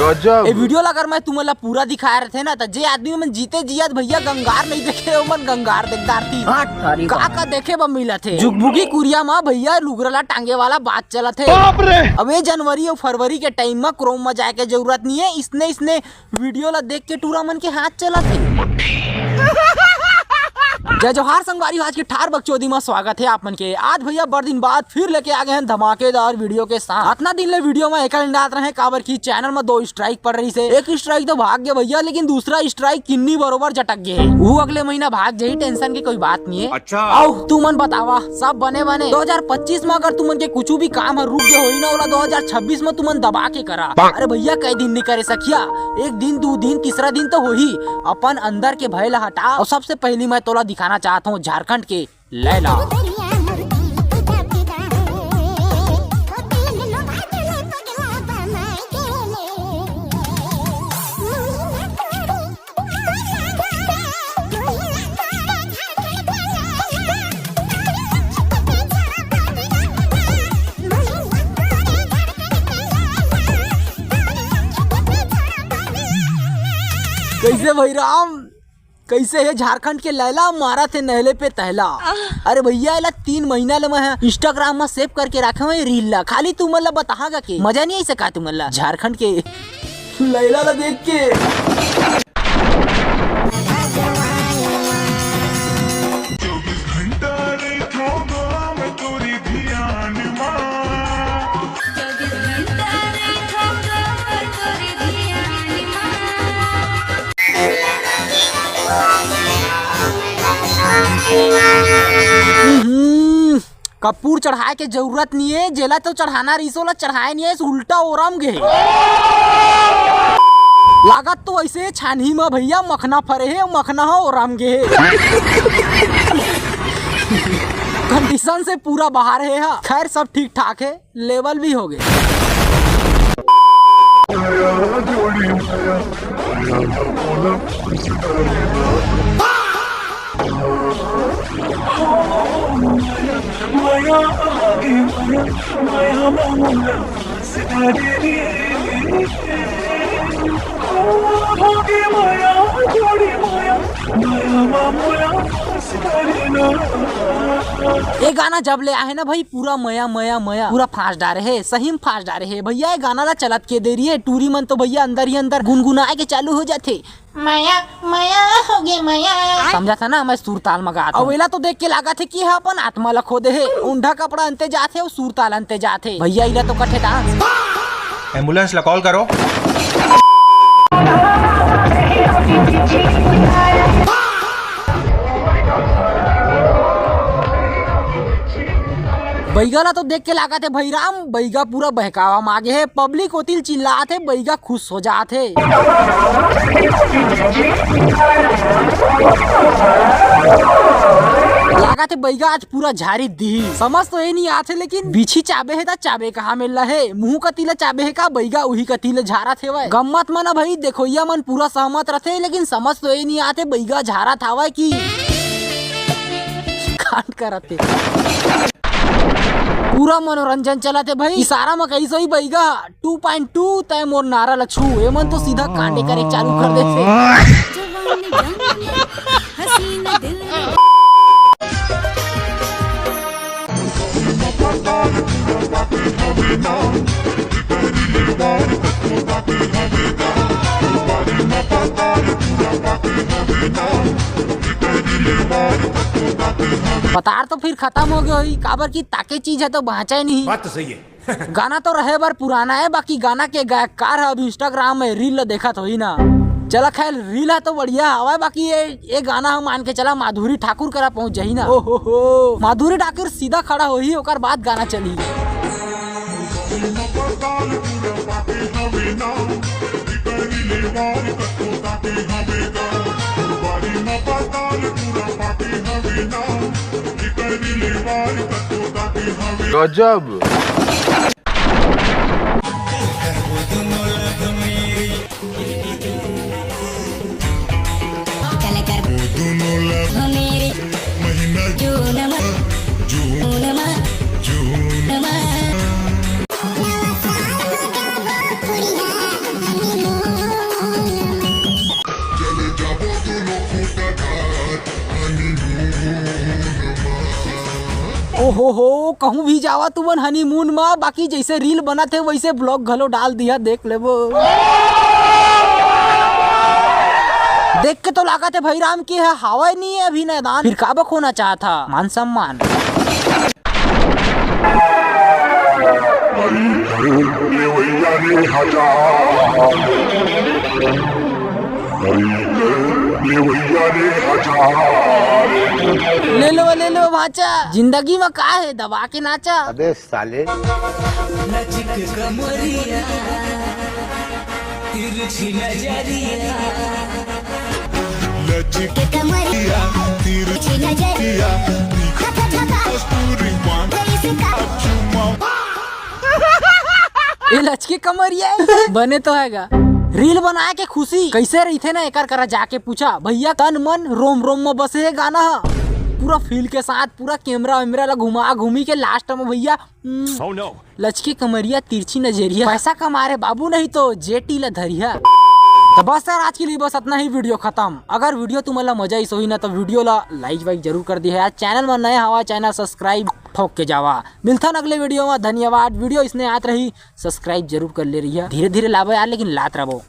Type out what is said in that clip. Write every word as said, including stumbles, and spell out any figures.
गजब। ए वीडियो ला अगर मैं तुमन ला पूरा दिखाए रहते ना, त जे आदमी मन जीते जियत भैया गंगार नहीं देखे, ओमन गंगार देख डारती। हाँ, तारी का बात। का देखे बर मिलत हे? जुगबुगी कुरिया मा भैया लुगरा ला टांगे वाला बात चलत हे। बाप रे। अब ये जनवरी और फरवरी के टाइम मा क्रोम मा जाए के जरूरत नहीं है, इसने इसने वीडियो ला देख के टूरा मन के हाथ चलत हे। जय जोहार संगवारी हो, आज के ठार बकचोदी मा स्वागत हे आप मन के। आज भैया बड़ दिन बाद फिर लेके आ गए हैं धमाकेदार वीडियो के साथ। अतना दिन ले वीडियो मा एकल डालत रहे, काबर की चैनल मा दो स्ट्राइक पड़ रही से। एक स्ट्राइक तो भाग गया भैया, लेकिन दूसरा स्ट्राइक किन्नी बरोबर जटक गए हे। वो अगले महीना भाग जाही, टेंशन की कोई बात नहीं है। अच्छा। आओ तुमन बतावा, सब बने बने। दो हज़ार पच्चीस मा अगर तुमन के कुछ भी काम हर रुक गए होही ना, ओला दो हज़ार छब्बीस मा तुमन दबा के करा। अरे भैया, कई दिन नहीं करे सखिया, एक दिन, दू दिन, तीसरा दिन तो होही। अपन अंदर के भय ला हटा। और सबसे पहली मैं तोला दिखाना चाहत हूँ झारखंड के लैला। कैसे भाई राम, कैसे हे झारखंड के लैला, मारा थे नहले पे तहला। अरे भैया, एला तीन महीना ले मैं इंस्टाग्राम में सेव करके रखे हूँ ये रील ला। खाली तुमन ला बताहा गा के मजा नहीं आई सका तुमन ला झारखंड के लैला ला देख के। हम्म, कपूर चढ़ाए के जरूरत नहीं है, जेला तो चढ़ाना रहीस ओला चढ़ाए नहीं है, उल्टा ओरम गे। लागत तो ऐसे छानही में भैया मखना फरे हे, मखना ह ओरम गे। कंडीशन से पूरा बाहर हे हा। खैर, सब ठीक ठाक है। लेवल भी हो गए। ये गाना जब ले आहे ना भाई, पूरा मया मया मया पूरा फांस डारे हे, सही में फांस डारे हे भैया। ये गाना ला चलत के दे रही है, टूरी मन तो भैया अंदर ही अंदर गुनगुनाए के चालू हो जाथे। मया मया हो गे मया। समझा था ना, मैं सुरताल मगा था। अउ एला तो देख के लागत हे कि यह अपन आत्मा ला खो दे हे। उंडा कपड़ा अंते जात हे अउ सुरताल अंते जात हे। भैया इला तो कथे डांस। एम्बुलेंस ला कॉल करो। बैगा ला तो देख के लागत हे भाई राम, बैगा पूरा बहकावा मागे हे, पब्लिक ओतिल चिल्लात हे, बैगा खुश हो जात हे। लागत हे बैगा आज पूरा झारी दी। समझ तो ये नहीं आत हे, लेकिन बिछी चाबे हे ता चाबे कहाँ मिल रहा है? मुंह कती ला चाबे हे का बैगा उही कती ला झारत हेवय? गम्मत मन भाई देखोइया मन पूरा सहमत रथे, लेकिन समझ तो ये नहीं आत हे बैगा झारत हावय कि कांड करत हे। पूरा मनोरंजन चलत हे भाई। इशारा म कहिस होही बैगा टू पॉइंट टू, तय मोर नारा ल छू। एमन तो सीधा कांडे करे चालू कर देथे। जवान जंग में हसीन दिल में। पतार तो फिर खत्म हो गए होही, काबर की ताके चीज है तो बाँचे नहीं। बात तो सही है। गाना तो रहे बर पुराना है, बाकी गाना के गायककार है अब Instagram में रील ल देखत होही ना। चला खैर, रील है तो बढ़िया हवय, बाकी ये, ये गाना हम मान के चला माधुरी ठाकुर करा पहुंच जाही ना। ओ हो हो, माधुरी ठाकुर सीधा खड़ा होही, ओकर बाद गाना चली। गजब। ओहो हो, कहूँ भी जावा तुमन honeymoon मा, बाकी जैसे reel बनत हे वैसे vlog घलो डाल दिया, देख लेबो। देख के तो लागत हे भाई राम की है, हावय नहीं है अभी मैदान, फिर काबर खोना चाहत हा मान सम्मान। ले लो, ले लो भांचा, जिंदगी में का है, दबा के नाचा। अबे साले। लचक कमरिया, तिरछी नजरिया। लचक कमरिया, तिरछी नजरिया। कस्तूरी पान, चुमा। ए लचके कमरिया, बने तो हैगा। Reel बनाए के खुशी कैसे रहिथे ना, एकर करा जाके पूछा भैया। तन मन रोम रोम में बसे हे गाना ह। पूरा feel के साथ पूरा camera वैमरा ला घुमा घूमी के last में भैया, हम्म, Oh no। लचके कमरिया तिरछी नजरिया, पैसा कमा रे बाबू, नहीं तो जेटी ला धरिया। तो बस यार, आज के लिए बस इतना ही, video खत्म। अगर video तुमन ला मजा आइस होही ना, तो video ला like वाइक जरूर कर दिया यार। Channel में नया हवा, channel subscribe ठोक के जावा। मिलथन अगले video में, धन्यवाद। Video इसने आत रही, subscribe जरूर कर ले रहिया। धीरे धीरे लाबो यार, लेकिन लात रहो।